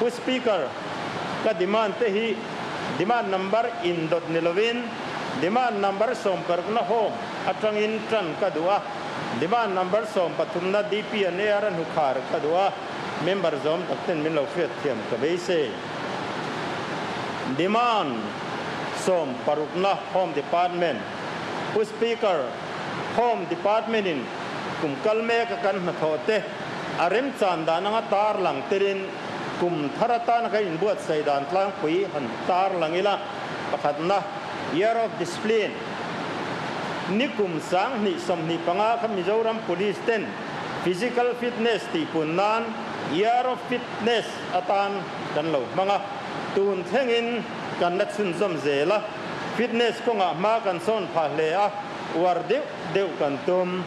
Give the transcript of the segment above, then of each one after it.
Pu Speaker, ka demand te hi demand number indawt ni lovin demand number sawmparukna home atangin tan ka duh a, demand number sawmpathumna DP and AR a hnukhar ka duh a, member zawm tak ten min lo hriatthiam ka beisei. Demand sawmparukna Home Department, Pu Speaker, Home Department in kum kal mek a kan hnathawh te a remchan dan anga tar lang telin kum thar atana kan inbuatsaih dan tlangpui han tar lang ila, pakhatna, Year of Discipline, ni kum 2025 kha Mizoram Police ten Physical Fitness tihpun nan Year of Fitness atan kan lo hmang a, tun thlengin kan la chhunzawm zel a, fitness kawngah hma kan sawn phah hle a, uar deuh deuh kan tum.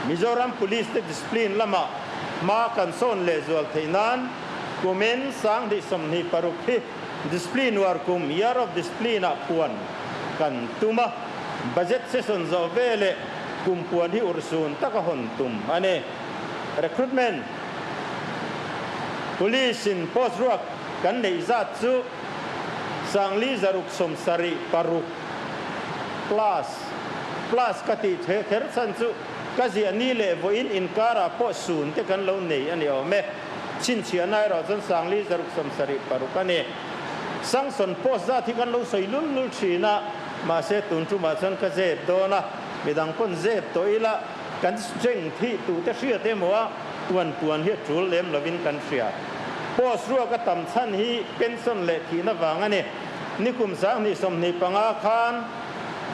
Mizoram Police te discipline lamah hma kan sawn lehzual theih nan kumin 2026 hi discipline uar kum, year of discipline, ah puan kan tum a, budget session zawh veleh kum puan hi urhsun taka hawn tum a ni. Recruitment Police in post ruak kan neih zat chu 4676 plus plus ka tih the kher chhan chu ka ziah ni leh vawiin inkarah pawh sun te kan lo nei a ni awm e. Chhinchhiahna erawh chuan 4676 a ni. Sanction post zat hi kan lo sawi lul lul thin a, mahse tun tumah chuan ka zep dawn a, midang pawn zep tawh ila kan strength hi tute hriat emaw a tuan puan hi a tul lem lovin kan hria. Post ruak a tam chhan hi pension leh thihna vang a ni. Nikum 2025 khan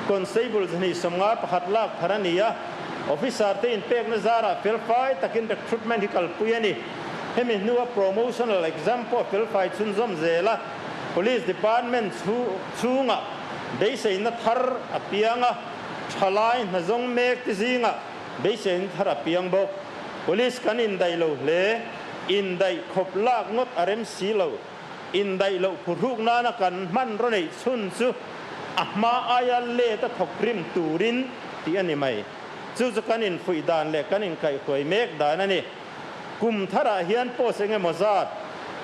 Constable 251 lak thar a ni a, Officer te inpekna zarah felfai takin recruitment hi kalpui a ni. Hemi hnua promotional exam pawh felfai chhunzawm zel a, Police Department chhungah beiseina thar a piang a, thalai hnazawng mek te zingah beiseina thar a piang bawk. Police kan indaih lo hle, indaih khawp lak ngawt a rem si lo. Indaih loh phuhruk nana kan hmanraw neih chhun chu a hma aia let a thawk rim turin tih a ni mai. Chu chu kan infuih dan leh kan inkaihhruai mek dan a ni. Kum tharah hian post eng emaw zat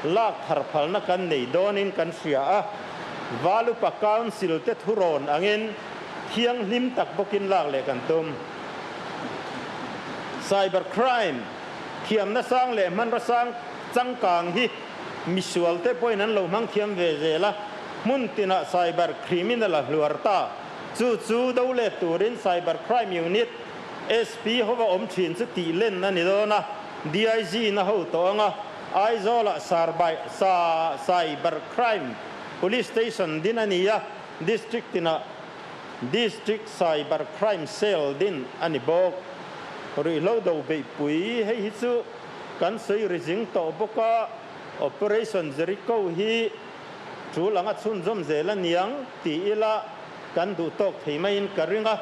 lak thar phalna kan nei dawnin kan hria a, Valupa Council te thurawn angin thianghlim tak bawkin lak leh kan tum. Cyber crime thiamna sang leh hmanraw sang changkang hi misual te pawhin an lo hmang thiam ve zel a, hmun tinah cyber criminal a hluar ta. Chu chu do let turin Cyber Crime Unit, SP, hova awm thin chu tih len a ni dawn a, DIG na ho tawh ang a, Aizawlah Cyber Crime Police Station din a ni a, District tinah District Cyber Crime Cell din a ni bawk. Ruihhlo do beihpui hei hi chu kan sawi ri zing tawh bawk a, Operation Jericho hi tul anga chhunzawm zel a niang ti ila kan duh tawk thei maiin ka ring a,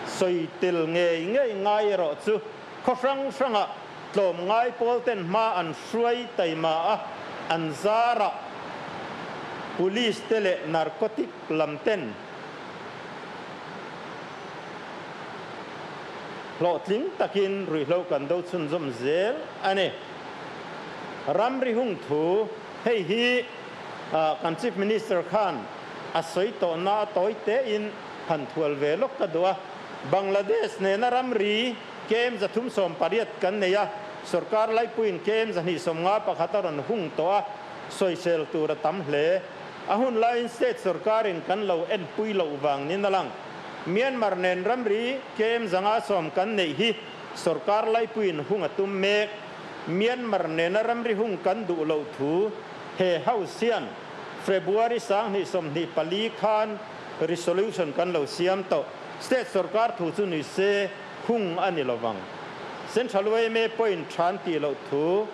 sawi tel ngei ngei ngai erawh chu khaw hrang hrangah tlawm ngai pawl ten hma an hruai taima a, an zarah Police te leh Narcotic lam ten hlawhtling takin ruihhlo kan do chhunzawm zel a ni. Ramri hung thu hei hi kan Chief Minister khan a sawi tawhna a tawi tein han thual ve lawk ka duh a. Bangladesh nena ramri KM 380 kan nei a, sorkar laipuiin KM 251 a rawn hung tawh a, sawisel tur a tam hle. A hun laiin state sorkarin kan lo enpui loh vang nin a lang. Myanmar nen ramri KM 510 kan neih hi sorkar laipuiin hung a tum mek. Myanmar nena ramri hung kan duh loh thu he House hian February 2024 khan resolution kan lo siam tawh. State sorkar thu chu ni se hung a ni lovang. Central yma pawhin than tih loh thu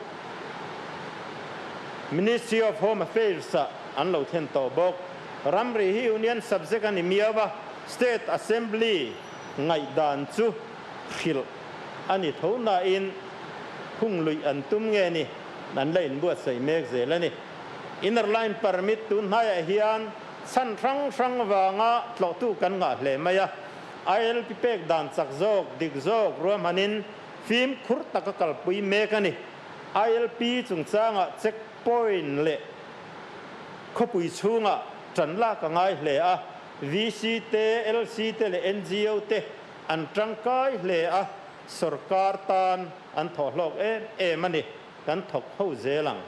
Ministry of Home Affairs ah an lo thlen tawh bawk. Ramri hi Union subject a ni miau a, State Assembly ngaihdan chu hrilh a ni tho nain hung luih an tum nge ni an la inbuatsaih mek zel a ni. Inner Line Permit tun hnaiah hian chhan hrang hrang vanga tlawhtu kan ngah hle mai a, ILP pek dan chak zawk, dik zawk ruahmanin fimkhur taka kalpui mek a ni. ILP chungchangah check point leh khawpui chhungah tan lak a ngai hle a, VC te, LC te leh ngo te an tangkai hle a, sorkar tan an thawh hlawk em em a ni, kan thawk ho zel ang.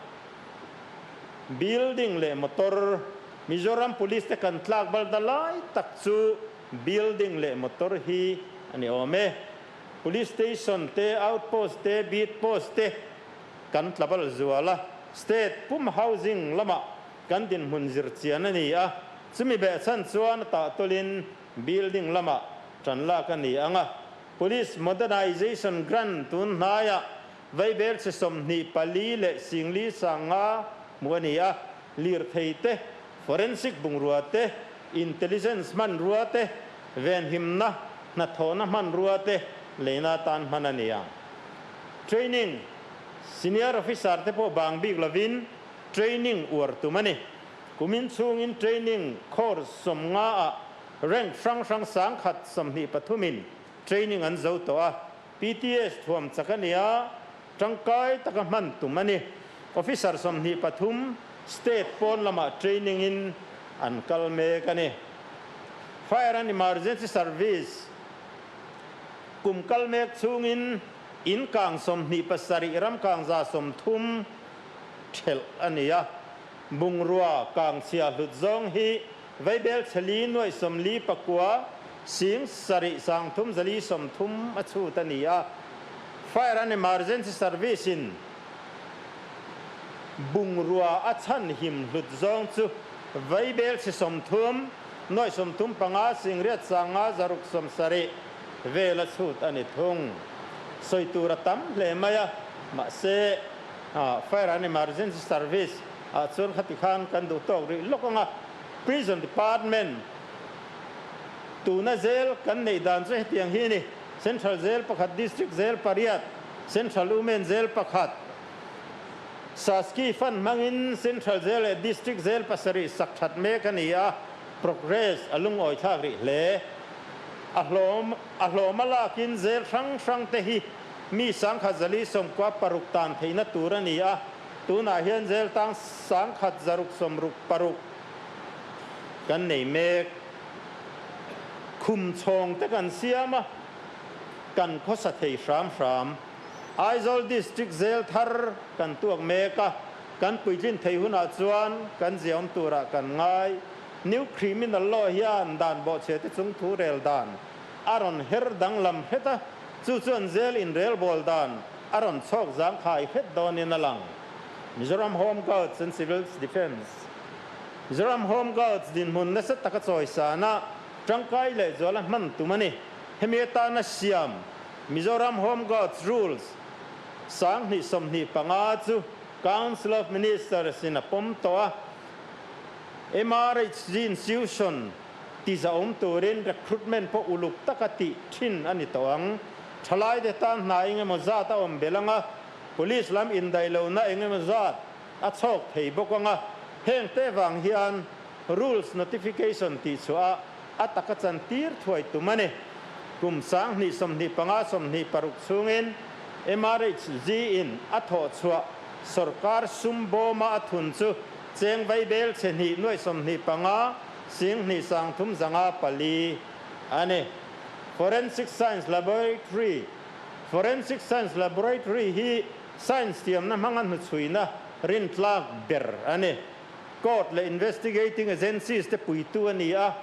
Building leh motor, Mizoram Police te kan tlak bal da lai tak chu building leh motor hi a ni awm e. Police station te, outpost te, beat post te kan tla bal zual a, state pum housing lamah kan dinhmun zir chian a ni a, chumi behchhan chuan a tahtawlin building lamah tan lak a ni ang a. Police Modernization Grant tun hnaiah Vaibel chhe 24 leh 40 sanga hmuh a ni a, lirthei te, forensic bungrua te, intelligence hmanrua te, venhimna hnathawhna hmanrua te leina atan hman a ni ang. Training, Senior officer te pawh bang bik lovin training uar tum a ni. Kumin chhungin training course 50 ah rank hrang hrang 123 in training an zo tawh a, PTS thuam chak a ni a, tangkai taka hman tum a ni. Officer 23 state pawn lamah training in an kal mek a ni. Fire and Emergency Service kum kal mek chhungin in kang 27 ram kang 130 thelh a ni a, bungrua kang chhia hlut zawng hi Vaibel chheli nuaih 49 sing sarih 3 zali 30 a chhut a ni a. Fire and Emergency Service in bungrua a chhan him hlut zawng chu Vaibel chhe 30 nuaih 35 sing riat 5 zaruk 70 vel a chhut a ni thung. Sawi tur a tam hle mai a, mahse Fire and Emergency Service ah chuan khati khan kan duh tawk rih lawk ang a, Prison Department tuna zel kan neih dan chu hetiang hi a ni, Central Zel pakhat, District Zel pariat, Central Women Zel pakhat, Saski Fund hmangin Central Zel leh District Zel pasarih sak that mek a ni a, progress a lungawi thlak rih hle. A hlawm a hlawm a lakin zel hrang hrang te hi mi 1196 tan theihna tur a ni a, Tunah hian zel tang 1666 kan nei mek. Khum chhawng te kan siam a, kan khawsa thei hram hram. Aizawl District zel thar kan tuak mek a, kan puitlin thei hunah chuan kan ziaawm turah kan ngai. New Criminal Law hian dan bawhchhe te chung thu rel dan a rawn her danglam hret a, chu chuan zel inrelbawl dan a rawn chhawk zangkhai hret dawnin a lang. Mizoram Home Guards and Civil Defence Mizoram Home Guards dinhmun nasa taka chawisana tangkai leh zuala hman tum a ni. Hemi atana siam Mizoram Home Guards Rules 2025 chu Council of Ministers in a pawm tawh a, MRHG Institution Tizawm turin recruitment pawh uluk taka tih thin a ni tawh ang. Thalaite tan hna eng emaw zat a awm belh ang a, police lam indaih lohna eng emaw zat a chhawk thei bawk ang a, heng te vang hian rules notification tih chhuah a a taka chan tir thuai tum a ni. Kum 2025 26 chhungin MRHG in a thawh chhuah sorkar sum bawma a thun chu cheng vaibel chhe hnih nuaih 25 2 3 5 4 a ni. Forensic Science Laboratory Forensic Science Laboratory hi science thiamna hmanga hnuchhuina rintlak ber a ni. Court leh investigating agencies te puitu a ni a.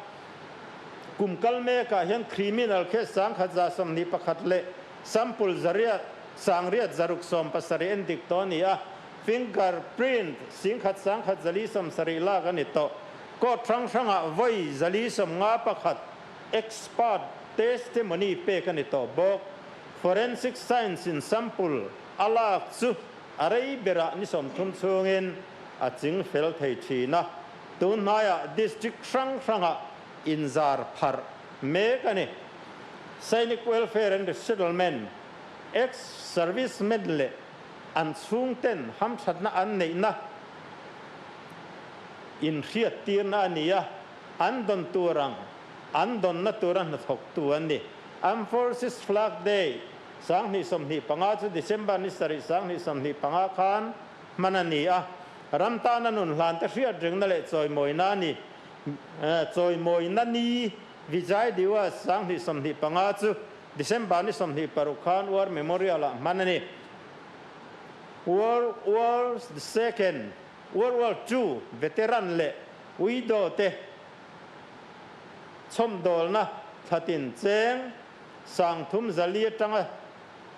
Kum kal mekah hian criminal case 1121 leh sample zariat sangriat zaruk 17 en dik tawh a ni a. Fingerprint 10 1 170 lak a ni tawh. Court hrang hrangah vawi 451 expert testimony pek a ni tawh bawk. Forensic science in sample a lak chu a rei berah ni 30 chhungin a ching fel thei thin a, tun hnaiah district hrang hrangah inzar pharh mek a ni. Sainik Welfare and Resettlement, Ex-servicemen leh an chhungten hamthatna an neihna inhriattirna a ni a, an dawn tur ang an dawnna tura hnathawktu an ni. Armed Forces Flag Day, 2025 chu December ni sarih 2025 khan hman a ni a, ram tana nun hlante hriat rengna leh chawimawina ni chawimawina ni Vijay Diwas 2025 chu December ni 26 khan War Memorial-ah hman a ni. World War Second, World War Two veteran leh widow te chhawmdawlna thlatin cheng 3004 atanga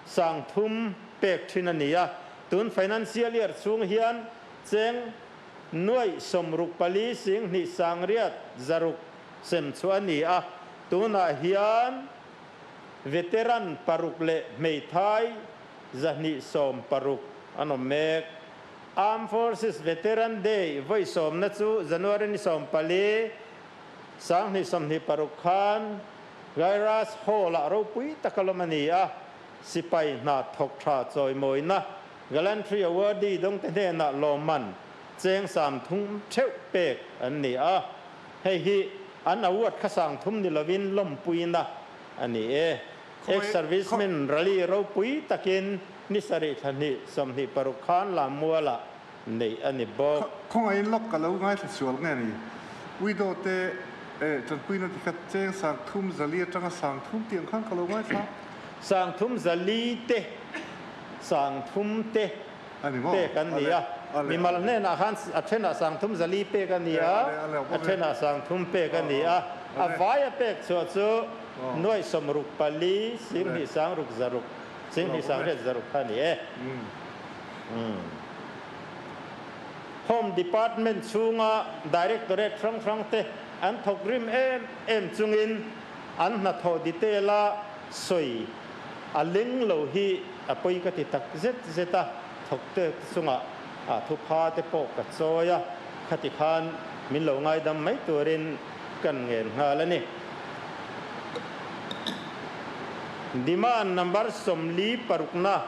3000 pek thin a ni a. Tun financial year chhung hian cheng 64 2 600 sem chu a ni a. Tunah hian veteran paruk leh hmeithai 216 an awm mek. Armed Forces Veteran Day vawi sawmna chu January ni 14, 2026 khan Gairas Hall-ah ropui taka lawm a ni a, sipai hna thawk tha chawimawina Gallantry Awardee dawngte hnenah lawmman cheng 30 theuh pek an ni a, hei hi an award kha 30 ni lovin lawmpuina a ni e. Ex-Servicemen Rally ropui takin ni sarih thla hnih 26 khan Lammualah neih a ni bawk. Khawngaih lawk ka lo ngaithla sual nge ni? Widow te tanpuina ti kha cheng 34 atanga 30 tih ang khan ka lo ngaithla. 34 te, 30 te pek an ni a. Mimal hnenah khan a thenah 34 pek a ni a, a thenah 30 pek a ni a. A vaia pek chhuah chu 64 2 600, 2 800 kha a ni e. Home Department chhunga Directorate hrang hrang te an thawk rim em em chungin an hnathawh detail-a sawi a leng lo hi a pawi ka ti tak zet zet a, thawkte chungah thupha te pawh ka chawi a, khati khan min lo ngaidam mai turin kan ngen nghal a ni. Demand number 46na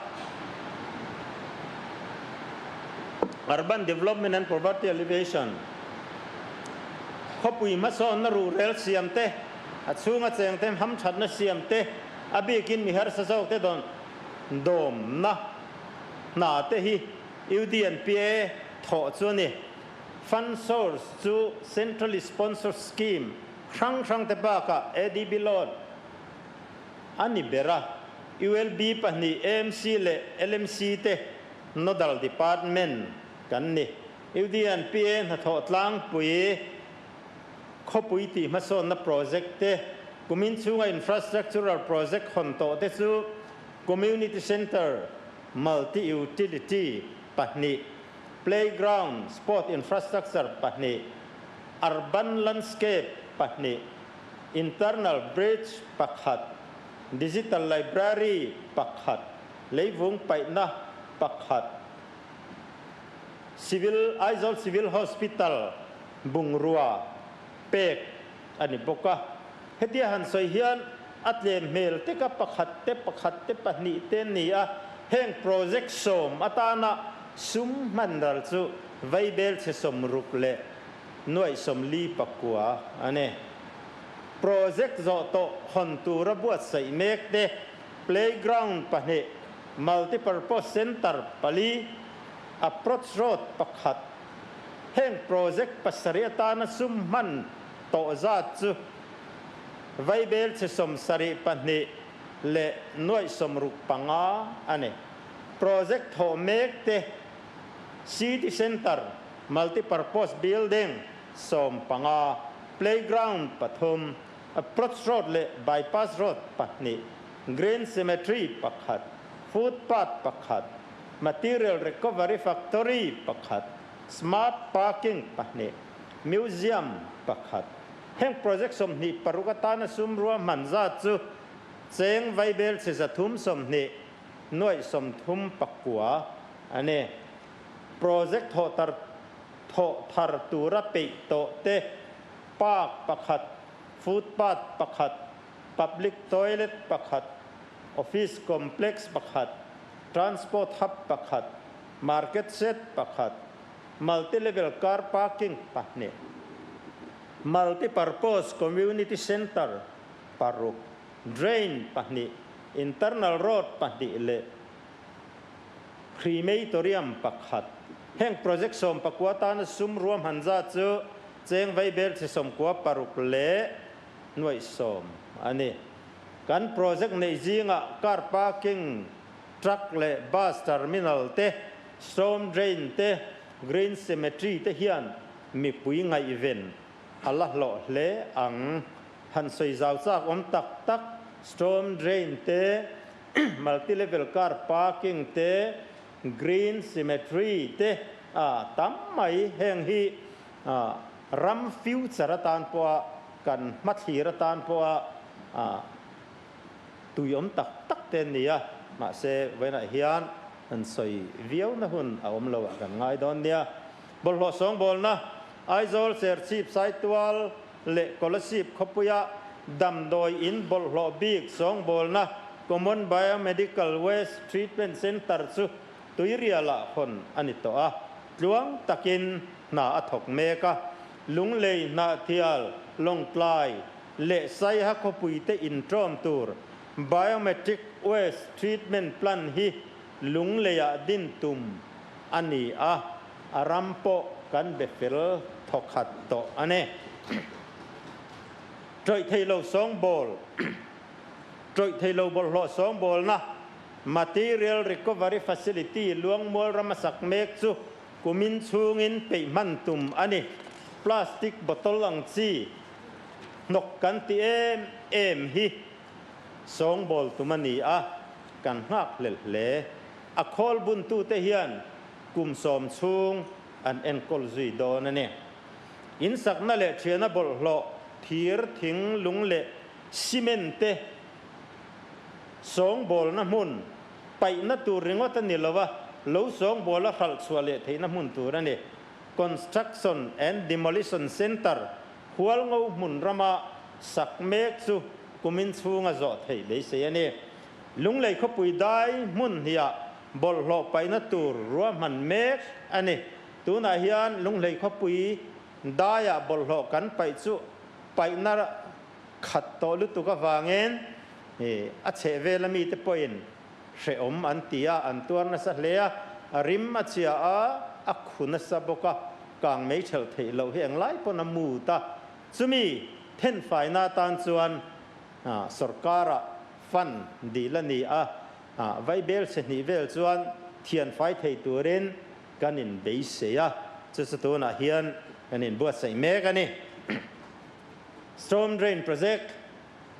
Urban Development and Poverty Alleviation, Khawpui hmasawnna ruhrel siam te, a chhunga chengte hamthatna siam te, a bikin mi harsa zawk te dawn dawmna hna te hi UDNPA thawh chu a ni. Fund source chu Centrally Sponsored Scheme hrang hrang te bakah ADB loan a ni ber a, ULB pahnih AMC leh LMC te Nodal Department kan ni. UDNPA hnathawh tlangpui khawpui tih hmasawnna project te, kumin chhunga infrastructural project hawn tawh te chu Community Centre, Multi-Utility pahnih, Playground, Sport Infrastructure pahnih, Urban Landscape pahnih, Internal Bridge pakhat, Digital Library pakhat, Leivung paihna pakhat, Civil Aizawl Civil Hospital bungrua pek a ni bawk a. Hetia han sawi hian a tlem hmel teka pakhat te pakhat te pahnih te an ni a, heng project sawm atana sum hman ral chu vaibel chhe 60 leh 49 a ni. Project zawh tawh hawn tura buatsaih mek te playground pahnih, multipurpose centre pali, approach road pakhat, heng project pasarih atana sum hman tawh zat chu vaibel chhe 72 leh 65 a ni. Project thawh mek te city centre multipurpose building 15, playground pathum, approach road leh bypass road pahnih, green cemetery pakhat, footpath pakhat, material recovery factory pakhat, smart parking pahnih, museum pakhat. Heng project 26 atana sum rua hman zat chu cheng vaibel chhe 320 939 a ni. Project thawh tar thawh thar tura peih tawh te park pakhat, footpath pakhat, public toilet pakhat, office complex pakhat, transport hub pakhat, market shed pakhat, multi-level car parking pahnih, multi-purpose community centre paruk, drain pahnih, Internal road pahnih leh Crematorium pakhat. Heng project 19 tana sum ruahman zat chu cheng vaibel chhe 96 leh nuaih sawm a ni. Kan project neih zingah car parking, truck leh bus terminal te, storm drain te, green cemetery te hian mipui ngaihven a la hlawh hle ang. Han sawi zau chak awm tak tak, storm drain te, multi level car parking te, green cemetery te a tam mai. Heng hi ram future atan pawha kan hmathlir atan pawha tui awm tak tak te an ni a, mahse vawiinah hian han sawi viau na hun a awm lo ah kan ngai dawn nia. Bawlhhlawh sawngbawlna Aizawl Serchhip Saitual leh Kolasib khawpuia damdawi in bawlhhlawh bik sawngbawlna Common Biomedical Waste Treatment Centre chu Tuirialah hawn a ni tawh a, tluang takin hna a thawk mek a. Lunglei, Hnahthial, Lawngtlai leh Saiha khawpuite inṭawm tur Biometric Waste Treatment Plant hi Lungleiah din tum a ni a, a ram pawh kan be fel thawkhat tawh a ni. Ṭawih thei lo sawngbawl Ṭawih thei lo bawlhhlawh sawngbawlna Material Recovery Facility Luangmual rama sak mek chu kumin chhungin peih hman tum a ni. Plastic bottle ang chi hnawk kan ti em em hi sawngbawl tum a ni a, kan nghak hlel hle. A khawl buntute hian kum sawm chhung an enkawl zui dawn a ni. Insakna leh thiana bawlhhlawh, thir, thing, lung leh cement te sawngbawlna hmun paihna tur ringawt a ni lo a, lo sawngbawla hralh chhuah leh theihna hmun tur a ni. Construction and Demolition Centre Hualngo hmun rama sak mek chu kumin chhunga zawh theih beisei a ni. Lunglei khawpui dai hmun hniah bawlhhlawh paihna tur ruahman mek a ni. Tunah hian Lunglei khawpui daiah bawlhhlawh kan paih chu paihna khat tawh lutuk avangin a chhehvel a mite pawhin hrehawm an ti a, an tuar nasa hle a, a rim a chhia a, a khu nasa bawk a, kang mei ṭhelh theih loh hi englai pawn a mut a. Chumi thenfaina atan chuan sorkara fund dil a ni a, vaibel chhe hnih vel chuan thianfai thei turin kan inbeisei a, chu chu tunah hian kan inbuatsaih mek a ni. Storm Drain Project,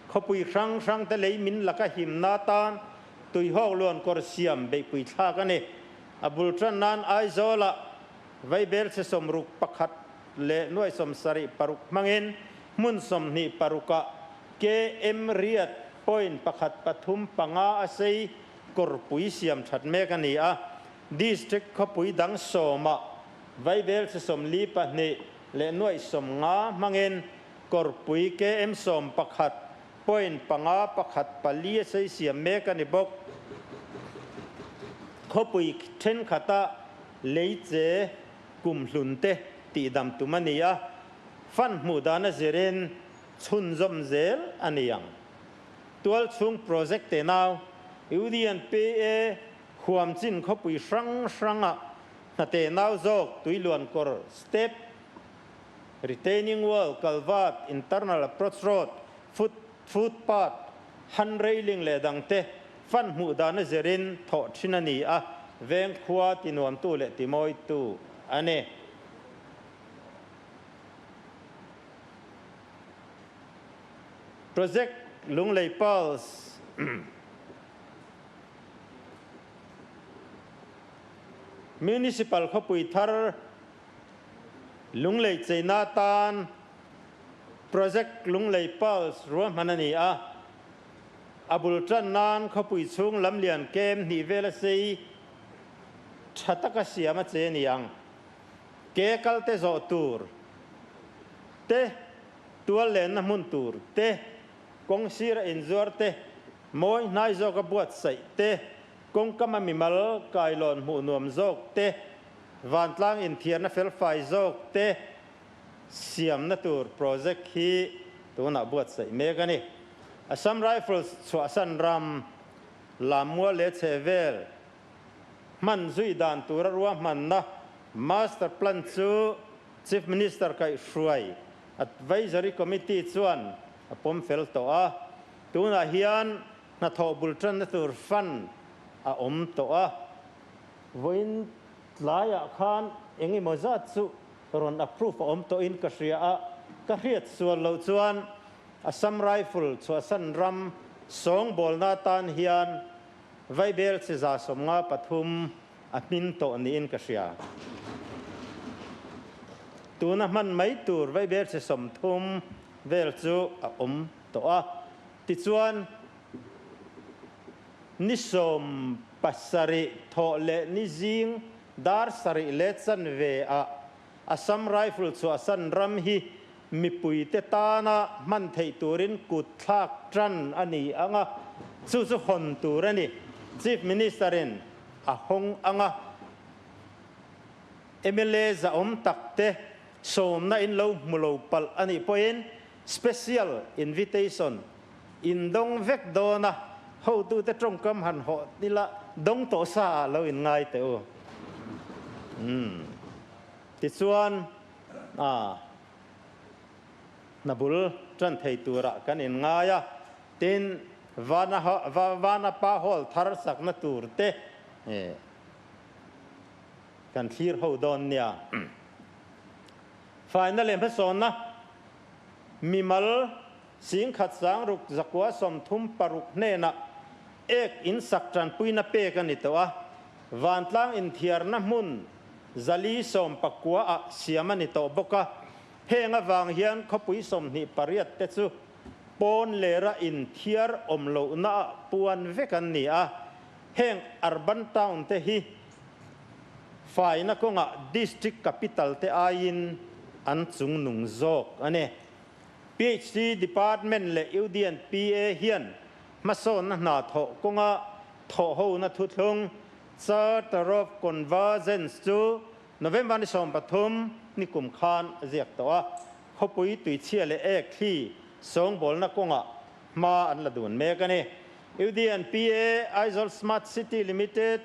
Khawpui hrang hrang te lei min laka himna atan tuihawk luan kawr siam beihpui thlak a ni. A bul tan nan Aizawlah vaibel chhe 61 leh nuai 76 hmangin hmun 26ah KM riat point pakhat pathum panga a sei kawrpui siam that mek a ni a. District khawpui dang sawmah vaibel chhe 42 leh nuaih 50 hmangin kawrpui KM 11 point panga pakhat pali a sei siam mek a ni bawk. Khawpui thenkhatah leiche kum hlun te tihdam tum a ni a, fund hmuh dan a zirin chhunzawm zel a ni ang. Tualchhung project te nau UDNPA huamchin khawpui hrang hrangah Hnate nau zawk tuiluan kawr step, retaining wall, culvert, internal approach road, foot footpath, hand railing leh dangte fan hmuh dan a zirin thawh thin a ni a, veng khua tinuamtu leh timawitu a ni. Project Lunglei Pulse. Municipal khawpui thar Lunglei cheina atan Project Lunglei Pulse ruahman a ni a. A bul tan nan khawpui chhung lamlian kem hnih vela sei tha taka siam a che ni ang. Ke kal te zawh tur te, tual lenna hmun tur te, kawng sira inzuar te, mawi hnai zawka buatsaih te, Kawngkama mimal kailawn hmuh nuam zawk te, vantlang inthiarna felfai zawk te siamna tur project hi tunah buatsaih mek a ni. Assam Rifles chhuahsan ram. Lammual leh chhehvel hman zui dan tura ruahmanna Master Plan chu Chief Minister kaihhruai Advisory Committee chuan a pawm fel tawh a, tunah hian hnathawh bul tanna tur fund a awm tawh a. Vawiin tlaiah khan eng emaw zat chu rawn approve a awm tawhin ka hria a, ka hriat sual loh chuan Assam Rifle chhuahsan ram sawngbawlna atan hian Vaibel chi 153 a hmin tawh niin ka hria. Tuna hman mai tur Vaibel chi 30 vel chu a awm tawh a, tichuan ni 17 thawh leh ni zing dar sarih leh chanve ah Assam Rifle chhuahsan ram hi mipuite tana hman theih turin kut thlak tan a ni ang a, chu chu hawn tur a ni. Chief Minister-in a hawng ang a, mla zahawm takte sawmna in lo hmu lo palh a nih pawhin special invitation in dawng vek dawn a, hotute tawngkam han hawh ila dawng tawh sa ah lo in ngai teh u. Umm. Tichuan, a hna bul tan thei turah kan in ngai a, tin Vana Vanapa Hall thar sakna tur te kan thlir ho dawn nia. Faina leh hmasawnna mimal singkhat sangruk zakua 36 hnenah ek in sak tanpuina pek a ni tawh a, vantlang inthiarna hmun 419 ah siam a ni tawh bawk a, heng avang hian khawpui 28 te chu pawn lera inthiar awm lohna ah puan vek an ni a, heng urban town te hi faina kawngah district capital te aiin an chungnung zawk a ni. PHD Department leh UDNPA hian hmasawnna hna thawh kawnga thawhhona thuthlung Charter of Convergence chu November ni 13 ni kum khan a ziak tawh a, khawpui tuichhia leh ek thli sawngbawlna kawngah hma an la dun mek a ni. UDNPA, Aizawl Smart City Limited,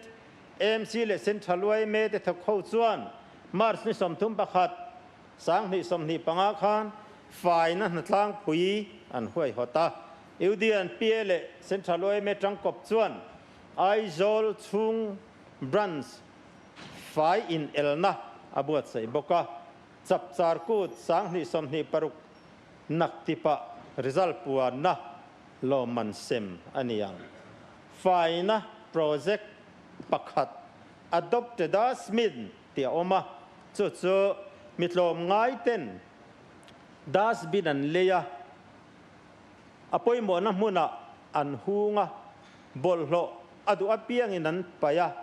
AMC leh Central yma te thawk ho chuan March ni 31, 2025 khan faina hnatlangpui an huaihawt a. UDNPA leh Central yma tangkawp chuan Aizawl chhung Branch fai inelna a buatsaih bawk a, Chapchar Kut 2026 naktipah result puanna lawmman sem a ni ang. Faina project pakhat Adopted a Smith tih a awm a, chu chu mi tlawmngai ten dustbin an lei a, a pawimawhna hmunah an hung a, bawlhhlawh a duh apiangin an paih a,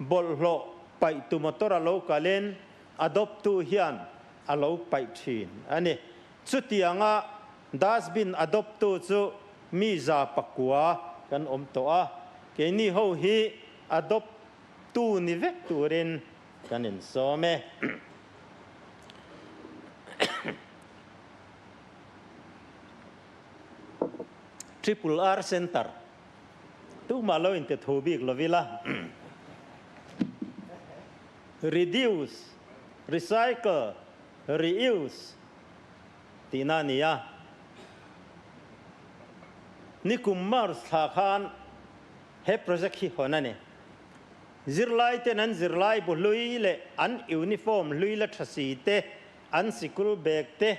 bawlhhlawh paihtu motor a lo kalin a dawptu hian a lo paih thin a ni. Chutianga dustbin a dawptu chu mi 900 kan awm tawh a, keini ho hi a dawptu ni vek turin kan insawm e. Triple R Centre tumah lo inte thu bik lo ila. Reduce, Recycle, Reuse tihna a ni a. Nikum March thla khan he project hi hawn a ni. Zirlai ten an zirlai bu hlui leh an uniform hlui la tha si te, an sikul bag te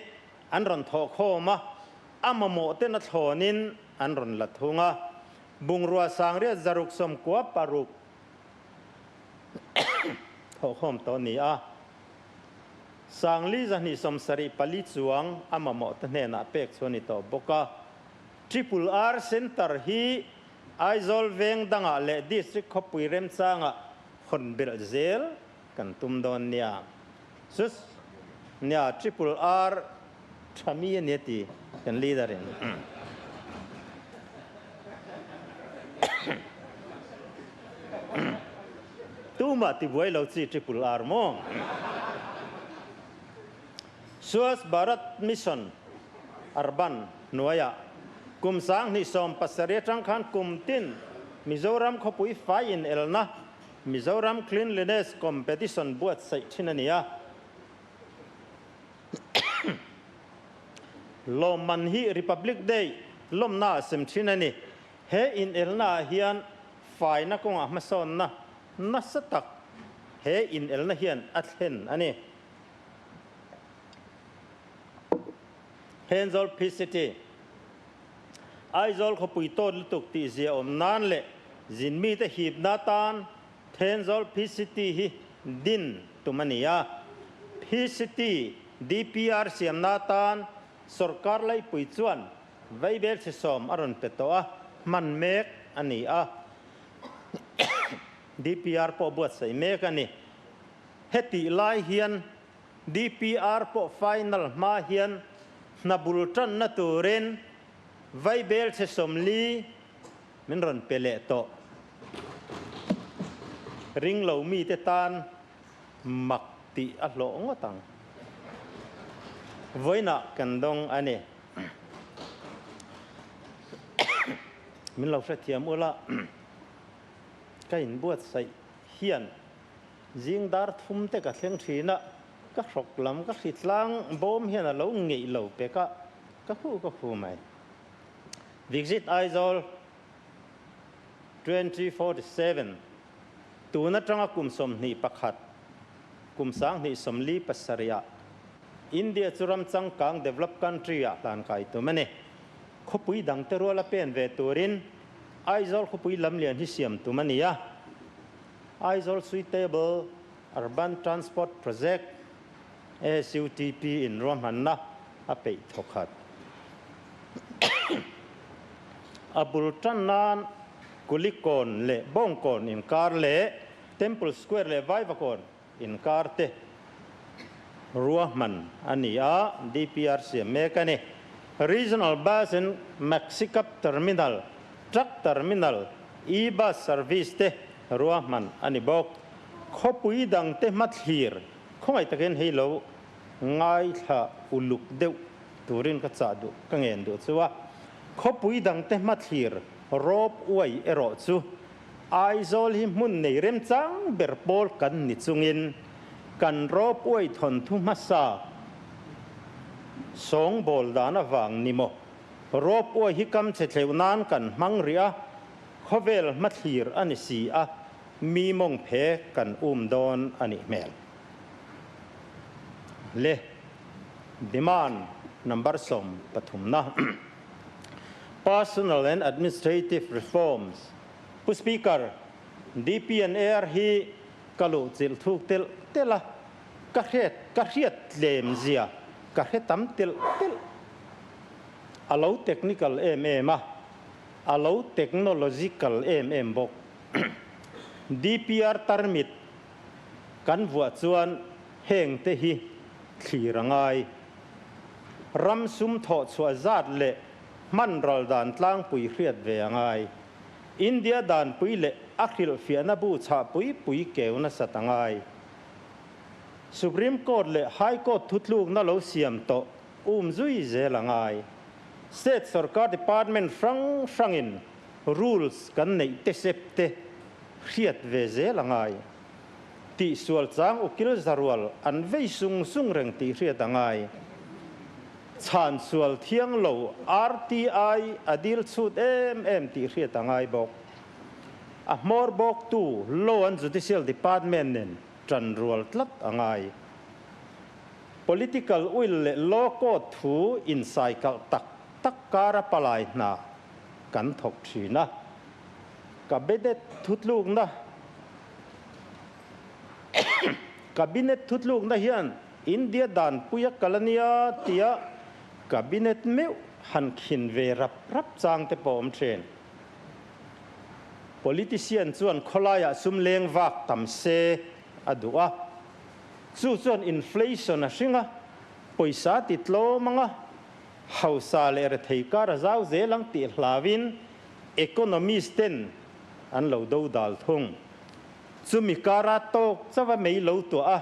an rawn thawh khawm a, a mamawh ten a thlawnin an rawn la thung a. Bungrua sangriat 696 thawhkhawm tawh a ni a. Sangli 274 chuang a mamawh te hnenah pek chu a ni tawh bawk a. Triple R Centre hi Aizawl veng dangah leh District khawpui remchangah hawn belh zel kan tum dawn nia. Sus nia Triple R tha mi a nia ti kan leader in. Tumah ti buai lo chi Triple R maw? Swachh Bharat Mission Urban hnuaiah kum 2017 atang khan kum tin Mizoram khawpui fai inelna Mizoram Cleanliness Competition buatsaih thin a ni a. Lawmman hi Republic Day lawmna a sem thin a ni. He inelna ah hian faina kawngah hmasawnna nasa tak he inelna hian a thlen a ni. Thenzawl Phi City, Aizawl khawpui tawt lutuk tih zia awm nan leh zin mite hipna tan Thenzawl Phi City hi din tum a ni a. Phi City DPR siamna tan sawrkar laipui chuan vaibel chhe sawm a rawn pe tawh a, hman mek a ni a. DPR pawh buatsaih mek a ni. Hetih lai hian DPR pawh final hma hian hna bul tanna turin vaibel chhe 40 min rawn pe leh tawh. Ring lo mite tan mak tih a hlawh ngawt ang. Vawiinah kan dawng a ni. Min lo hrethiam ula, ka inbuatsaih hian Zing dar thum te ka thleng thin a, ka hrawk lam ka hri tlang bawm hian a lo ngeih lo pek a, ka hu ka hu mai. Visit Aizawl 2047 Tun atanga kum 21, kum 2047 ah India chu ram changkang developed country ah hlan kai tum a ni. Khawpui dang te rual a pen ve turin Aizawl khawpui lamlian hi siam tum a ni a. Aizawl Suitable Urban Transport Project, SUTP, in ruahmanna a peih thawkhat. A bul tan nan Kulikawn leh Bawngkawn inkar leh Temple Square leh Vaivakawn inkar te ruahman a ni a, DPR siam mek a ni. Regional Bus and Maxicab Terminal, Truck Terminal, E-Bus Service te ruahman a ni bawk. Khawpui dangte hmathlir khawngaih takin hei lo ngaithla uluk deuh turin ka chah duh, ka ngen duh chu a. Khawpui dangte hmathlir rawp uai erawh chu Aizawl hi hmun nei remchang ber pawl kan ni chungin kan rawp uai thawnthu hmasa sawngbawl dan avang ni maw? Rawp uai hi kam chhe thleuh nan kan hmang rih a, khawvel hmathlir a ni si a, mi mawng phe kan um dawn a nih hmel. Le demand number 13 na Personal and Administrative Reforms Pu Speaker, DP and AR hi ka luh chilh thuk telh telh a, ka hriat ka hriat tlem zia ka hre tam telh telh. A lo technical em em a, a lo technological em em bawk. DPR tarmit kan vuah chuan heng te hi thlir a ngai. Ram sum thawh chhuah zat leh hman ral dan tlangpui hriat ve a ngai. India danpui leh a hrilhfiahna bu chhah pui pui keu nasat a ngai. Supreme Court leh High Court thutlukna lo siam tawh um zui zel a ngai. State sorkar department hrang hrangin rules kan neih te sep te hriat ve zel a ngai. Tihsual chang ukil zarual an vei sung sung reng tih hriat a ngai. Chhan sual thiang lo RTI a dil chhut em em tih hriat a ngai bawk. A hmawr bawktu Law and Judicial Department nen tan rual tlat a ngai. Political will leh Law Code thu insaikalh tak tak kara palai hna kan thawk thin a. Cabinet thutlukna Cabinet thutlukna hian India danpuia kal a nia tia Cabinet meuh han khin ve rap rap chang te pawh awm thin. Politician chuan khawlaiah sum leng vak tam se a duh a, chu chuan inflation a hring a, pawisa ti tlawm anga hausa leh rethei kar a zau zel ang tih hlauin economist ten an lo do dal thung. Chumi kara tawk chauha mei lo tuah a,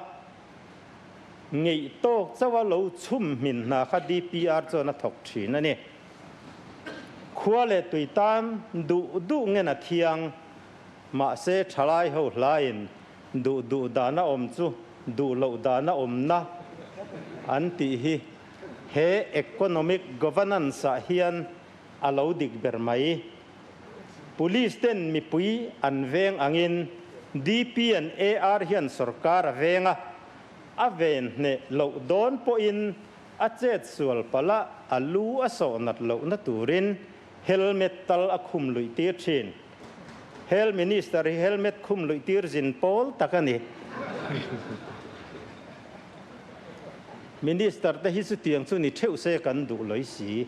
ngeih tawk chauha lo chhum hmin hna kha DPR chuan a thawk thin a ni. Khua leh tui tan duh duh ngen a thiang, mahse thalai ho hlain duh duh dana awm chu duh loh dana awmna an tih hi he economic governance ah hian a lo dik ber mai. Police ten mipui an veng angin DP and AR hian sorkar a veng a, a ven hneh loh dawn pawhin a chet sual palh a, a lu a sawh nat lohna turin helmet tal a khum luih tir thin. Health Minister hi helmet khum luih tir zin pawl tak a ni. Minister te hi chutiang chu ni theuh se kan duh lawih si.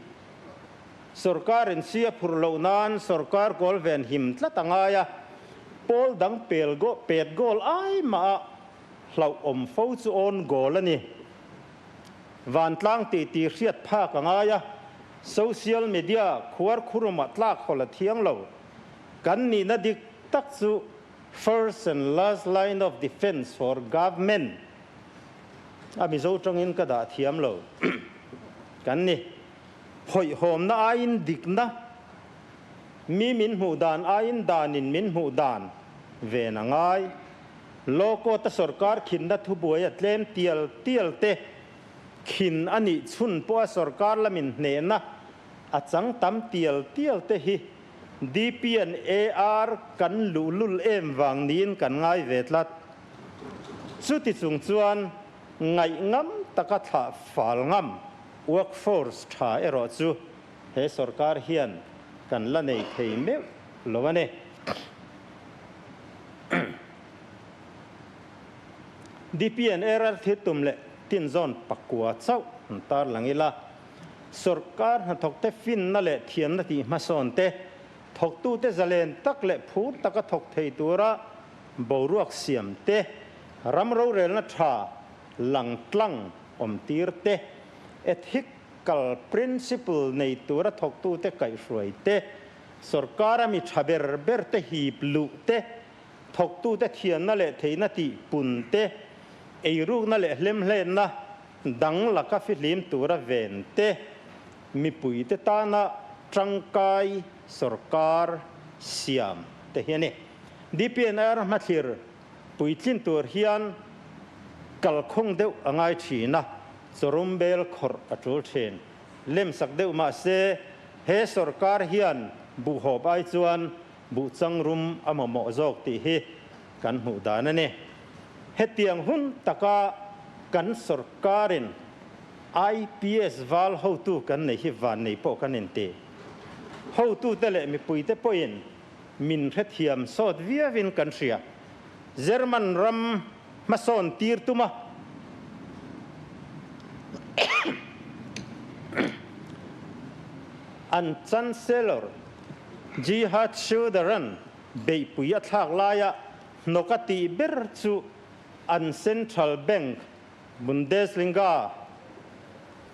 Sorkar in si a phurh loh nan sorkar kawl ven him tlat a ngai a, pawl dang pel pet goal ai mah a hlauh awm fo chu own goal a ni. Vantlang tih tih hriat phak a ngai a, social media khuar khurumah tlak hawl a thiang lo. Kan nihna dik tak chu first and last line of defence for government a Mizo tawngin ka dah thiam lo kan ni. Hawihhawmna aiin dikna, mi min hmuh dan aiin danin min hmuh dan ven a ngai. Law Court-a sorkar khinna thubuai a tlem tial tial te khin a nih chhun pawha sorkar lamin hnehna a chang tam tial tial te hi DP and AR kan luhlul em vang niin kan ngai ve tlat. Chuti chung chuan ngaih ngam taka thlah fal ngam Workforce tha erawh chu he sorkar hian kan la nei thei meuh lo a ni. DPN error thil tum leh tinzawn pakua chauh an tarlang ila, sorkar hnathawkte finna leh thiamna tih hmasawn te, thawktute zalen tak leh phur taka thawk thei tura boruak siam te, ram rorelna tha langtlang awmtir te, ethical principle nei tura thawktute kaihhruai te, sorkara mi tha ber ber te hip luh te, thawktute thianna leh theihna tih pun te, eirukna leh hlemhlenna dang laka fihlim tura ven te, mipuite tana tangkai sorkar siam te hi a ni. DPNR hmathlir Puitlin tur hian kalkhawng deuh a ngai thin a, chawrum bel khawrh a tul thin. Lemsak deuh mah se, he sorkar hian buhhawp ai chuan buhchangrum a mamawh zawk tih hi kan hmuh dan a ni. Hetiang hun taka kan sorkarin IPS val hotu kan nei hi vannei pawh kan inti. Hotute leh mipuite pawhin Min hrethiam sawt viauin kan hria. German ram hmasawn tir tuma an Chancellor Gerhard Schröder-a'n beihpui a thlak laia hnawk a tih ber chu an Central Bank Bundesliga,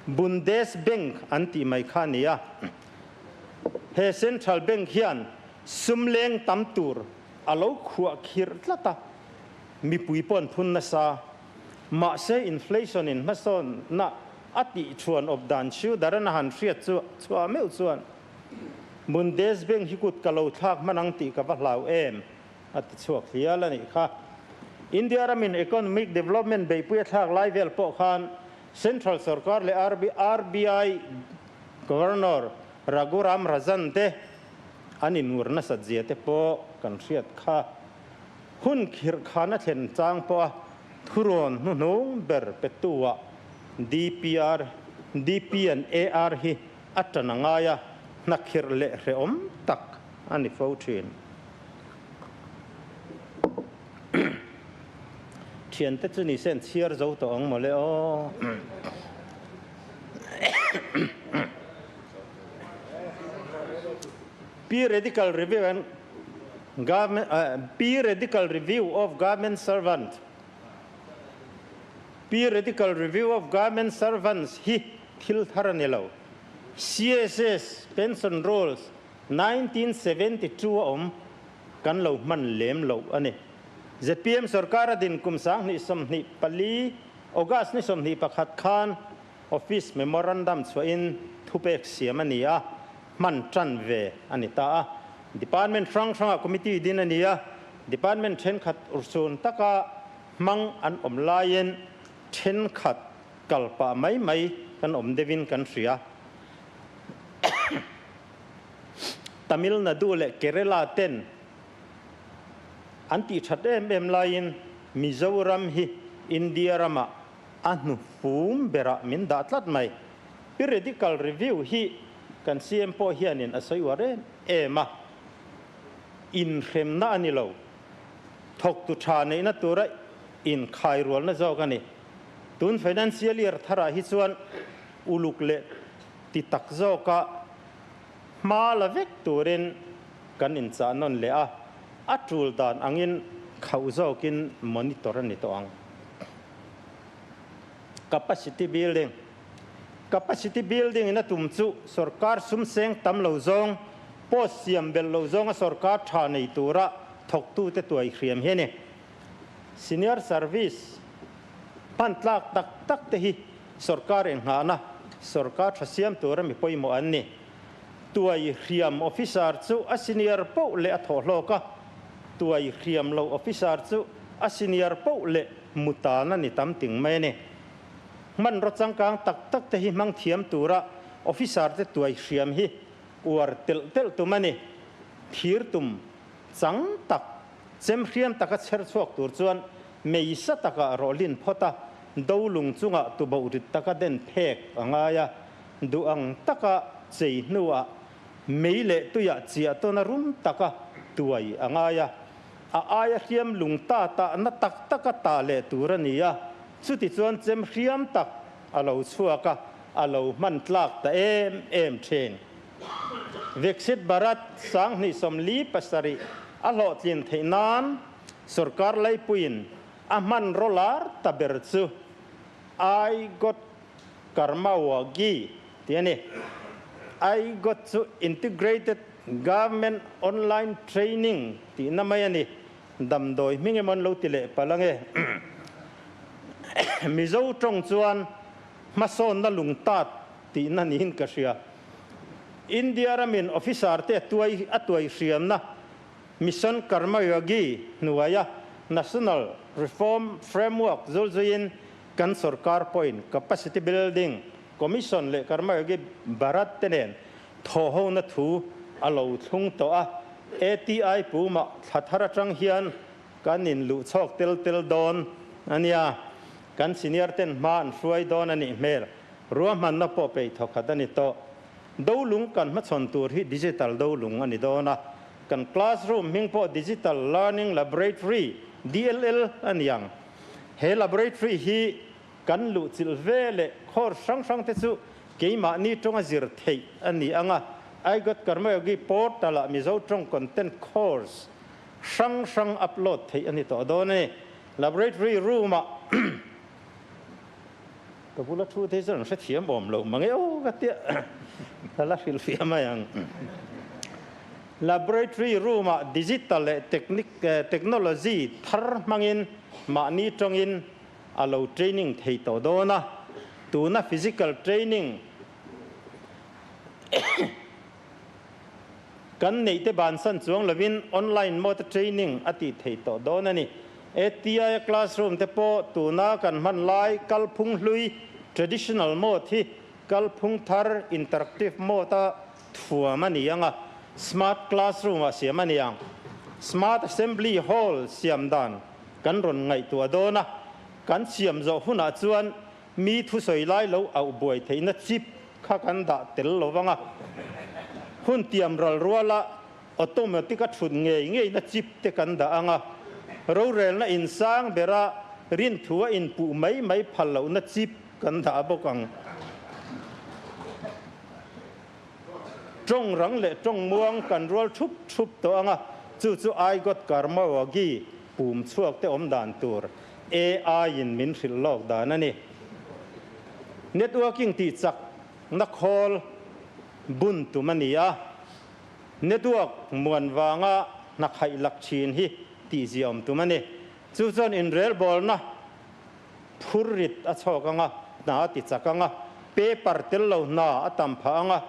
Bundesbank an tih mai kha a ni a. He Central Bank hian sum leng tam tur a lo khuah khirh tlat a, mipui pawh an phun nasa. Mahse inflation in hmasawnna a tih chhuan awp dan Schröder-an a han hriat chu chhuah meuh chuan Bundesbank hi kut ka lo thlak hman ang tih ka va hlau em? A ti chhuak hial a nih kha. India ramin economic development beihpui a thlak lai vel pawh khan Central sorkar leh RBI Governor Raghuram Rajan te an inur nasat zia te pawh kan hriat kha. Hun khirh khan a thlen chang pawh a thurawn hnuhnung ber petu-ah DPR, DP and AR hi a tan a ngai a, hnakhirh leh hrehawm tak a ni fo thin. Thiante chu ni se an chhiar zo tawh ang mawle aw. Periodical review and government Periodical review of government servant Periodical review of government servants hi thil thar a ni lo. CSS pension rolls 1972 a awm kan lo hman lem loh a ni. Zpm sorkar a din kum 2024 August ni 21 khan Office Memorandum chhuahin thupek siam a ni a. hman tan ve a ni ta a. Department hrang hrangah committee din a ni a, department thenkhat urhsun taka hmang an awm laiin thenkhat kal pah mai mai kan awm deuhin kan hria. Tamil Nadu leh Kerala ten an tih that em em laiin Mizoram hi India ramah a hnufum berah min dah tlat mai. Periodical Review hi kan CM pawh hianin a sawi uar em em a, inhremna a ni lo, thawktu tha neihna tura inkhairualna zawk a ni. Tun financial year tharah hi chuan uluk leh ti tak zawka hma la vek turin kan inchah nawn leh a, a tul dan angin khauh zawkin monitor a ni tawh ang. Capacity building Capacity building in a tum chu sorkar sum seng tam lo zawng, post siam belh lo zawnga sorkar tha nei tura thawktute tuai hriam hi a ni. Senior service hman tlak tak tak te hi sorkar inghahna sorkar tha siam tura mi pawimawh an ni. Tuai hriam officer chu a senior poh leh a thawh hlawk a, tuai hriam lo officer chu a senior poh leh mutan a ni tam ting mai a ni. Hmanraw changkang tak tak te hi hmang thiam tura officer te tuai hriam hi uar telh telh tum a ni. Thir tum chang tak, chem hriam taka chher chhuak tur chuan meisa taka rawhlin phawt a, dolung chungah tuboh rit taka den phek a ngai a, duh ang taka chei hnuah mei leh tuiah chiah tawn a rum taka tuai a ngai a, a aia hriam lung ta tahna tak taka tah leh tur a ni a, chutichuan chem hriam tak a lo chhuak a, a lo hman tlak ta em em thin. Viksit Bharat 2047 a hlawhtlin theih nan sorkar laipuiin a hmanraw lar ta ber chu I Got Karmayogi tih a ni. I Got chu Integrated Government Online Training tihna mai a ni. Damdawi hming emaw an lo ti leh palh ange. Mizo tawng chuan hmasawnna lungtat tihna niin ka hria. India ramin officer te tuai a tuai hriamna Mission Karmayogi hnuaia National Reform Framework zulzuiin kan sorkar pawhin Capacity Building Commission leh Karmayogi Bharat te nen thawhhona thu a lo thlung tawh a, ATI pumah thla thar atang hian kan inluh chhawk tel tel dawn a nia, kan senior ten hma an hruai dawn a nih hmel. Ruahmanna pawh peih thawkhat a ni tawh. Dolung kan hmachhawn tur hi digital dolung a ni dawn a, kan classroom hming pawh Digital Learning Laboratory, DLL, a ni ang. He laboratory hi kan luhchilh ve leh course hrang hrang te chu keimahni tawnga zir theih a ni ang a, iGot Karmayogi portal-ah Mizo tawng content course hrang hrang upload theih a ni tawh dawn a ni. Laboratory room-ah Ka bula thu te hi chuan an hrethiam awm lo mang e aw ka tia ka la hrilhfiah mai ang. Laboratory room ah digital leh technology thar hmangin mahni tawngin a lo training thei tawh dawn a, tuna physical training Kan neihte bansan chuang lovin online mode training a tih theih tawh dawn a ni. ATI-a classroom te pawh tuna kan hman lai kalphung hlui, traditional mode, hi kalphung thar, interactive mode, a thuam a ni ang a, smart classroom ah siam a ni ang. Smart assembly hall siam dan kan rawn ngaihtuah dawn a, kan siam zawh hunah chuan Mi thusawi lai lo auh buai theihna chip kha kan dah tel lo vang a, hun tiam ral ruala automatic a thut ngei ngeina chip te kan dah ang a, rorelna insang bera rinthu a inpuh mai mai phal lohna chip kan dah bawk ang. Tawng rang leh tawng muang kan rual thup thup tawh ang a, chu chu Aigot Karmaogi pum chhuak te awm dan tur AI in min hrilh lawk dan a ni. Networking tih chak na khawl bun tum a ni a, network muan vanga hna khaih lak thin hi tih ziaawm tum a ni. Chu chuan inrelbawlna phur rit a chhawk ang a, hna a ti chak ang a, paper tel lo hna a tam phah ang a.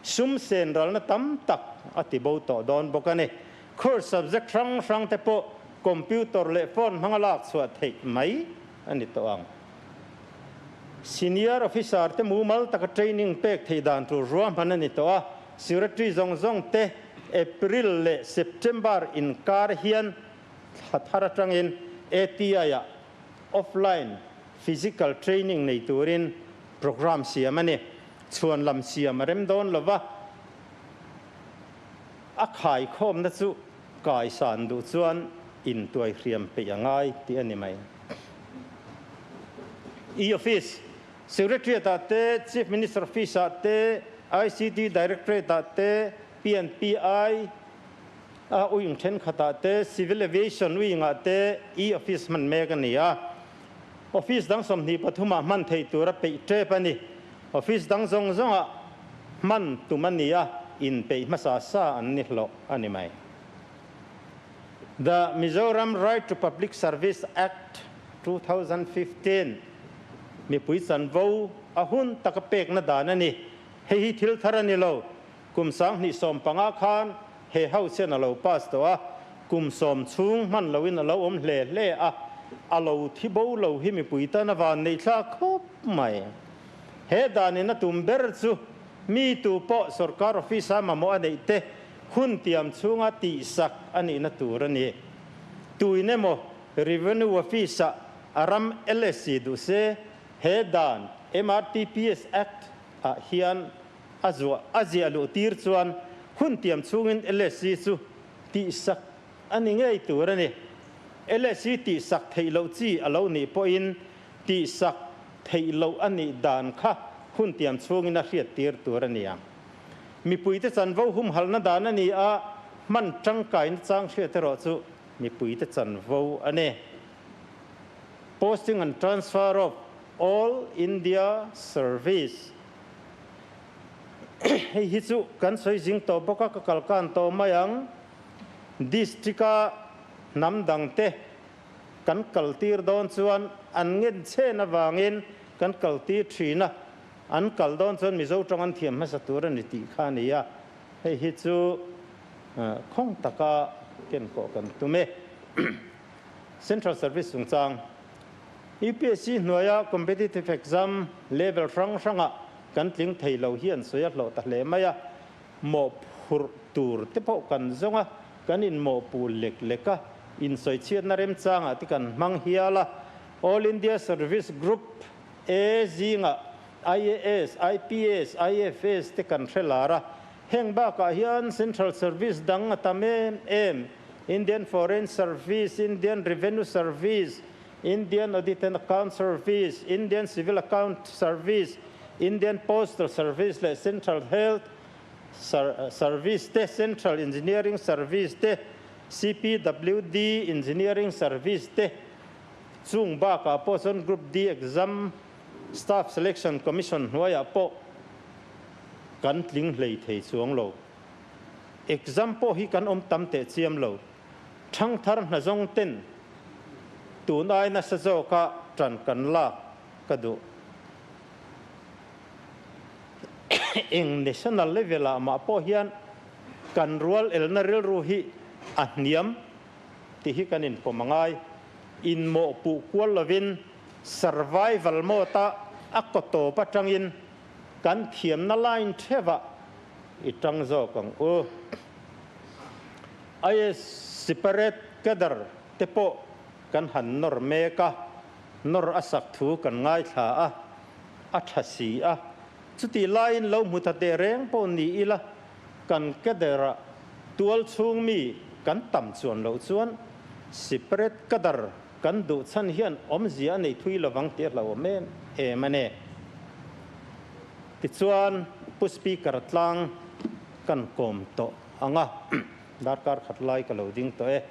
Sum sen ralna tam tak a ti bo tawh dawn bawk a ni. Course subject hrang hrang te pawh computer leh phone hmanga lak chhuah theih mai a ni tawh ang. Senior officer te mumal taka training pek theih dan tur ruahman a ni tawh a, Secretary zawng zawng te April leh September inkar hian thla thar atangin ATI-ah offline physical training nei turin programme siam a ni. Chhuan lam siam a rem dawn lova, a khaikhawmna chu kaisan duh chuan intuaihriam peih a ngai tih a ni mai. E-Office, Secretariat-ah te, Chief Minister Office-ah te, ICT Directorate-ah te, PNPI a wing thenkhatah te, Civil Aviation wing-ah te E-Office hman mek a ni a. Office dang 23 ah hman theih tura peih tep a ni. Office dang zawng zawngah hman tum a ni a, inpeih hmasa sa an ni hlawh a ni mai. The Mizoram Right to Public Service Act 2015 mipui chanvo a hun taka pekna dan a ni. Hei hi thil thar a ni lo. Kum 2015 khan he house hian a lo pass tawh a, kum sawm chhung hman loin a lo awm hle hle a, a lo thi bo lo hi mipui tan a van neih thlak khawp mai. He danin a tum ber chu mi tu pawh sorkar office a mamawh a neih te hun tiam chhunga tihsak a nihna tur a ni. Tuin emaw Revenue Office ah a ram LSC duh se he dan MRTPS Act ah hian A zuah a ziah luh tir chuan hun tiam chhungin LSC chu tihsak a ni ngei tur a ni. LSC tihsak theih loh chi a lo nih pawhin tihsak theih loh a nih dan kha hun tiam chhungin a hriat tir tur a ni ang. Mipuite chanvo humhalhna dan a ni a, hman tangkaina chang hriat erawh chu mipuite chanvo a ni. Posting and transfer of All India Service. Hei hi chu kan sawi zing tawh bawk a, ka kal kan tawh mai ang. District-a hnam dangte kan kaltir dawn chuan an ngen chhen avangin kan kaltir thin a, an kal dawn chuan Mizo tawng an thiam hmasa tur a ni tih kha a ni a, hei hi chu khawng taka kenkawh kan tum e. Central Service chungchang. UPSC hnuaia competitive exam level hrang hrangah kan tling thei lo hi an sawi a hlawh ta hle mai a, mawhphurh tur te pawh kan zawng a, kan inmawhpuh lek lek a, insawichhiatna remchangah te kan hmang hial a. All India Service Group A zingah IAS, IPS, IFS te kan hre lar a, heng bakah hian Central Service dang a tam em em, Indian Foreign Service, Indian Revenue Service, Indian Audit and Account Service, Indian Civil Account Service, Indian Postal Service leh Central Health Service te, Central Engineering Service te, CPWD Engineering Service te, chung bakah pawh chuan Group D Exam Staff Selection Commission hnuaiah pawh kan tling hlei thei chuang lo. Exam pawh hi kan awm tam teh chiam lo. Thangthar hna zawng ten tun ai nasa zawka tan kan lak ka duh. Eng national level ah mah pawh hian kan rual elna rilru hi a hniam tih hi kan inpawm a ngai. Inmawhpuh kual lovin survival mode a a kaw tawp atangin kan thiamna line theuhah i tang zawk ang u. IS separate cadre te pawh kan han nawr mek a, nawr a sak thu kan ngaithla a, a tha si a. Chutih laiin lo hmu ta teh reng pawh ni ila, kan cadre-ah tual chhung mi kan tam chuan loh chuan separate cadre kan duh chhan hian awmzia a nei thui lovang tih a hlauhawm em em a ni. Tichuan, Pu Speaker tlang kan kawm tawh ang a, darkar khat lai ka lo ding tawh e.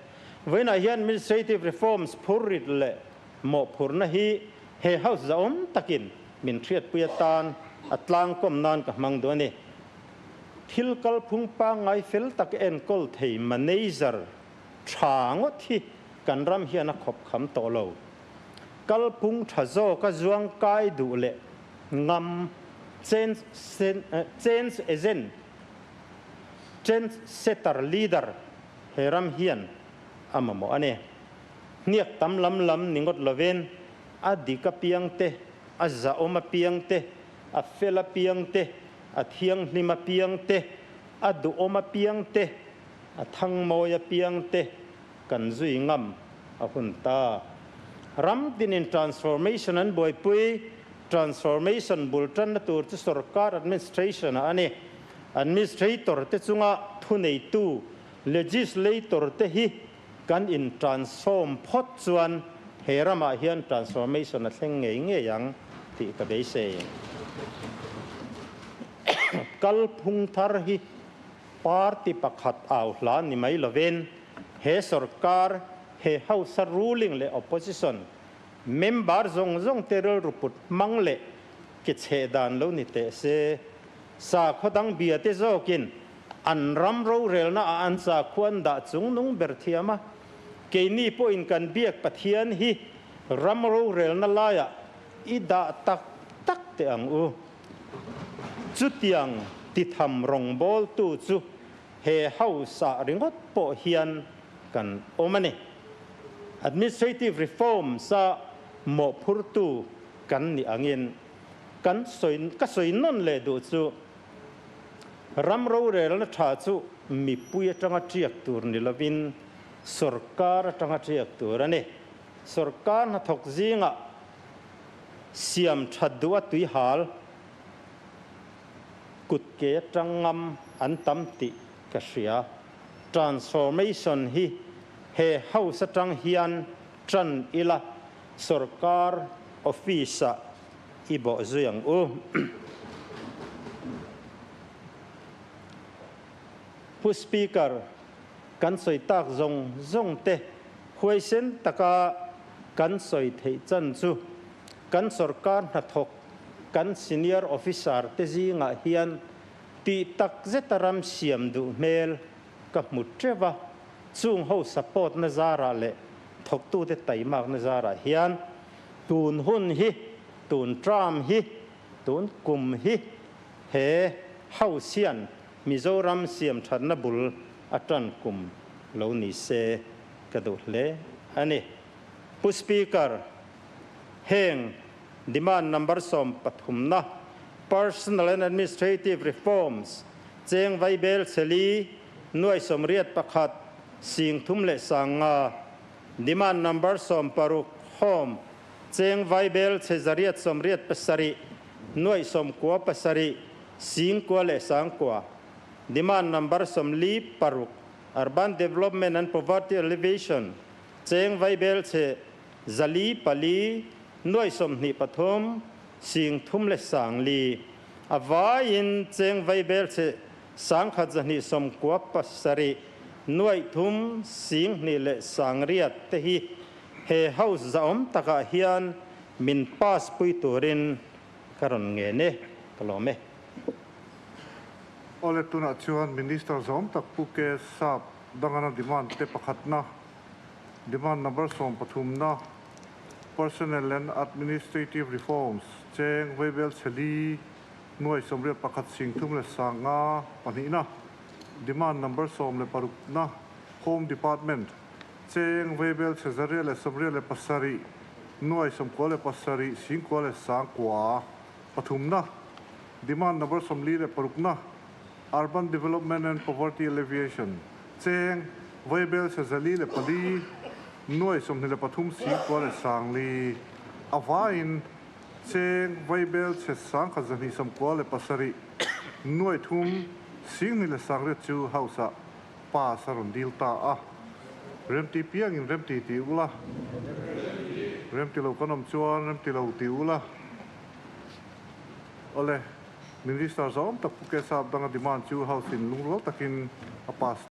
Vawiinah hian Administrative Reforms phurrit leh mawhphurhna hi he House zahawm takin min hriatpui atan a tlangkawm nan ka hmang duh a ni. Thil kalphung pangngai fel tak enkawl thei manager tha ngawt hi kan ram hian a khawp kham tawh lo. Kalphung tha zawka zuang kai duh leh ngam change agent. Trend setter leader he ram hian a mamawh a ni. Hniak tam lam lam ni ngawt lovin a dik apiang te, a zahawm apiang te, a fel apiang te, a thianghlim apiang te, a duhawm apiang te, a thangmawi apiang te kan zui ngam a hun ta. Ram tinin transformation an buaipui, transformation bul tanna tur chu sorkar administration ah a ni. Administrator te chunga thuneitu legislator te hi kan in transform phawt chuan he ramah hian transformation a thleng ngei ngei ang tih ka beisei. Kalphung thar hi Party pakhat au hla ni mai lovin he sorkar, he House-a ruling leh opposition member zawng zawng te rilru put hmang leh ke chheh dan lo ni teh se. Sakhaw dang bia te zawkin an ram rorelna ah an sakhua an dah chungnung ber thiam a, keini pawhin kan biak Pathian hi ram rorelna laiah i dah tak tak teh ang u. Chutiang titham rawngbawltu chu he House-ah ringawt pawh hian kan awm a ni. Administrative Reforms-a mawhphurtu kan nih angin kan sawi ka sawi nawn leh duh chu ram rorelna tha chu mipui atanga tiak tur ni lovin sorkar atanga tiak tur a ni. Sorkar hnathawk zingah Siam that duh a tuihal kut ke atang ngam an tam tih ka hria. Transformation hi he house atang hian tan ila sorkar office ah i bawh zui ang u. Pu Speaker, kan sawi tak zawng zawng te huaisen taka kan sawi theih chan chu kan sorkar hnathawk kan senior officer te zingah hian tih tak zeta ram siam duh hmel ka hmu teuh a, chung ho support na zarah leh thawktute taimakna zarah hian tun hun hi, tun term hi, tun kum hi he house hian Mizoram siam thatna bul a tan kum lo ni se ka duh hle a ni. Pu Speaker, heng demand number 13na Personal and Administrative Reforms cheng vaibel cheli nuai 81 sing thum leh 50, demand number 16 Home cheng vaibel chhe 187 nuai 97 90 leh 90, Demand number 46, Urban Development and Poverty Alleviation, cheng vaibel chhe 404 nuai 23 10,000 leh 4,000, a vaiin cheng vaibel chhe 1,297 nuai 3 2 leh 800 te hi he House zahawm takah hian min pass pui turin Ka rawn ngen e, ka lawm e. Awle tunah chuan Minister zawm tak Pu Ke Sap dangana demand te pakhatna, demand number 13na, Personnel and Administrative Reforms, cheng vaibel chheli nuai 81 singthum leh 50 pahnihna, demand number 16na, Home Department, Cheng vaibel chhe 187 nuai 97 singkua leh 90 pathumna, Demand number 46na, Urban Development and Poverty Alleviation, cheng vaibel chhe 404 nuai 23 singkua leh 4,000 a vaiin cheng vaibel chhe 1,297 nuai 3 2 leh 800 chu House-ah pass a rawn dil ta a, remti piangin remti ti ula, remti lo kan awm chuan remti lo ti ula. Awle, Minister zawm tak Pu Kesap danga demand chu House in lungrual takin a pass.